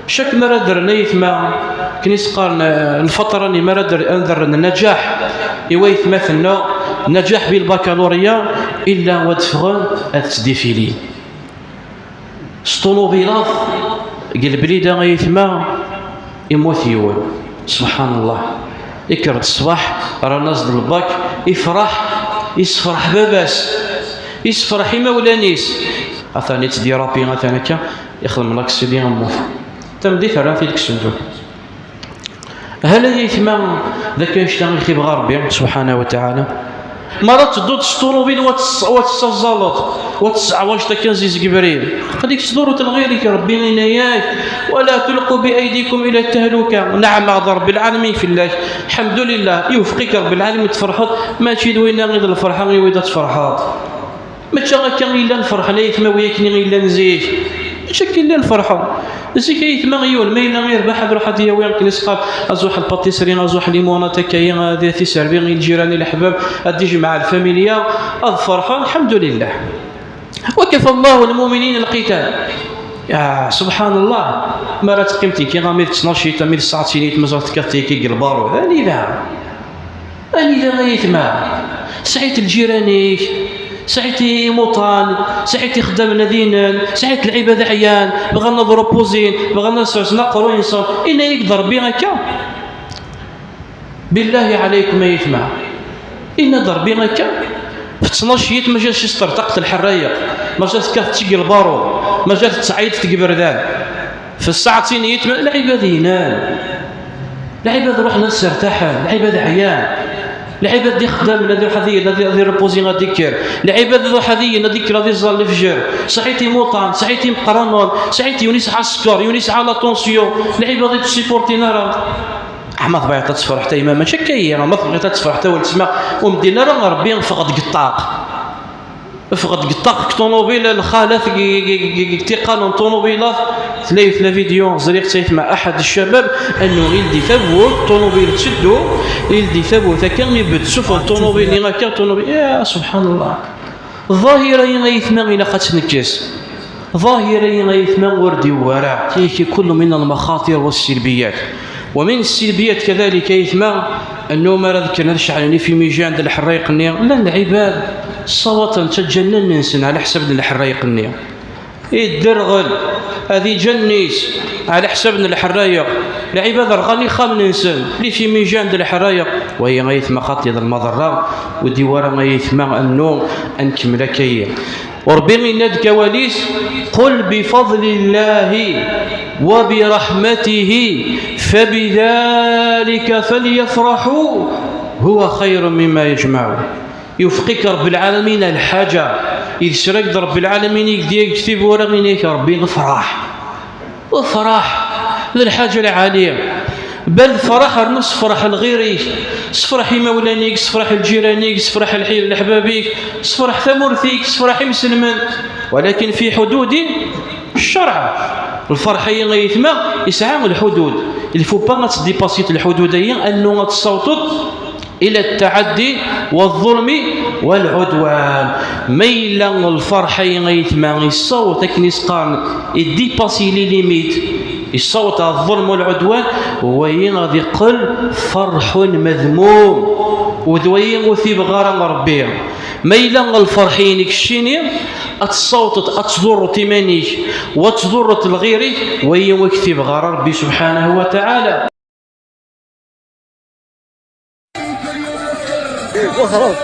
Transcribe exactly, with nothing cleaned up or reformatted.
Cak mi ara ddren ayetma, akken i s-qqaren, eh, lfatra-nni mi ara ddren, ad ddren nnaǧaḥ i wayetmaten-nneɣ, nnaǧaḥ bil bakalurya, illa wa d-ffɣen ad ttdifilin. S ṭunubilat deg lblida ayetma, immut yiwen. Subḥan Allah. Ikker-d ṣṣbeḥ, rran-as-d lbak, ifreḥ, isefreḥ baba-s, isefreḥ imawlan-is. Atan ittdirapi, atan akka, ixdem laksidi, immut. Tameddit rran-t-id deg usenduq. Hal ay ayetma, d akka annect-a i ɣ-ibɣa Rebbi subḥanahu wa taɛala. Mi ara tedduḍ s ṭunubil wa tes-, wa tessaẓaleḍ, wa tesseɛwajeḍ akka zizeg ubrid, aql-ik tettḍurruḍ lɣir-ik, Rebbi yenna-yak: ولا تلقوا بأيديكم إلى التهلكة. Neɛmeɣ d Rebbi lɛalamin fell-ak. Lḥemdulillah, iwefeq-ik Rebbi lɛalamin, tferḥeḍ, mačči d winna i d lferḥ-a i wid ad tferḥeḍ. Mačči akka i llan ferḥen ayetma-w akken i llan zik. Mačči akka i llan ferḥen. Zik ayetma yiwen ma yella irbeḥ, ad iruḥ ad yawi akken i s-qqar azuḥ n lpatisri, azuḥ n limunat akka, ad tiserbi i lǧiran, i leḥbab, ad d-ijmeɛ lfamilya, ad ferḥen, lḥemdulillah. وكفى الله المؤمنين القتال. Ya, subḥan Allah. Mi ara teqqim tiki, ami d ttnac, ami d ssaɛtin, mazal tekkat tiki deg lbarud. Anida? Anida ay ayetma? Sɛit lǧiran-ik, sɛit imuṭan, sɛit ixeddamen ad inen, sɛit lɛibad ɛyan, bɣan ad repozin, bɣan ad ssersen aqerruy-nsen. Inna-yak-d Rebbi akka? Billahi ɛalaykum ay ayetma. Inna-d Rebbi akka? F ttnac yiḍ mazal s-tertaqet lḥerrayeq, mazal tekkat tigi lbarud, mazal tettɛayid deg iberdan. F ssaɛtin yiḍ, lɛibad inen. Lɛibad ruḥen ad sertaḥen, lɛibad ɛyan. Lɛibad d ixeddamen, ad iruḥ ad igen, ad, ad irepozi, ad ikker. Lɛibad ad iruḥ ad igen, ad ikker, ad iẓẓal lefjer. Sɛit imuṭan, sɛit imeqqranen, sɛit yiwen yesɛa sskeṛ, yiwen yesɛa la tension. Lɛibad ur tt-supportin ara. Ah, ma tebɣiḍ ad tefreḥ tayemma, mačči akka ihi. Ma tebɣiḍ ad tefreḥ taweltma, ur m-din ara Rebbi, ffeɣ-d deg ṭṭaq. Ffeɣ-d deg ṭṭaq deg ṭunubil, lxalat deg, deg, deg, deg tiqqal n ṭunubilat. Tella yiwet la vidéo ẓriɣ-tt ayetma, aḥad ccabab, annu ildi tawwurt, ṭunubil tetteddu, ildi tawwurt akka, ibedd sufeɣ ṭunubil-nni akka, ṭunubil, ya subḥan Allah. Ḍahira-yi ayetma ilaq ad tt-nekkes. Ḍahira-yi ayetma ur d-yewwi ara. Tiki كل من المخاطر والسلبيات. ومن السلبيات كذلك ayetma, annu mi ara d-kkren ad ceɛlen ifimijan d leḥrayeq-nni, llan lɛibad ssawaḍen, ttaǧǧan iman-nsen ɛla ḥsab n leḥrayeq-nni. Idderɣel, ad iǧǧ allen-is ɛla ḥsab n leḥrayeq. Lɛibad rɣan ixxamen-nsen, lifimijan d leḥrayeq. Wayi ayetma xaṭi d lmaḍerra, ur d-yewwi ara ayetma annu ad nkemmel akka-yi. U Rebbi yenna-d deg wawal-is: قل بفضل الله وبرحمته فبذلك فليفرحوا هو خير مما يجمعون. Iwefeq-ik Rebbi lɛalamin ar lḥaǧa, i d-yesra-k-d Ṛebbi lɛalamin, i k-d-yag tiwwura, ini-ak Ṛebbi: fṛeḥ. Fṛeḥ d lḥaǧa lɛali. Bal fṛeḥ, rnu sefṛeḥ lɣir-ik, sefṛeḥ imawlan-ik, sefṛeḥ lǧiran-ik, sefṛeḥ lḥi-, leḥbab-ik, sefṛeḥ tamurt-ik, sefṛeḥ imselmen. Walakin fi ḥududi ccṛeɛ. Lfeṛḥ-agi, ay ayetma, yesɛa lḥudud. Il faut pas ad tdipasiḍ lḥudud-agi, annu ad tessawḍeḍ إلى التعدي والظلم والعدوان. Ma yella lfeṛḥ-agi, ay ayetma, yessaweḍ akken i s-qqaren, idipasi les limites, yessaweḍ ɣer ḍelm u lɛudwan, wayi ad iqqel ferḥ madmum. U d wayi ur t-ibɣi ara Ṛebbi. Ma yella lfeṛḥ-inek keččini, ad tessawḍeḍ ad tḍurreḍ iman-ik, u ad tḍurreḍ lɣir-ik, wayi ur k-t-ibɣi ara Ṛebbi subḥanahu wa taɛala. وخلاص.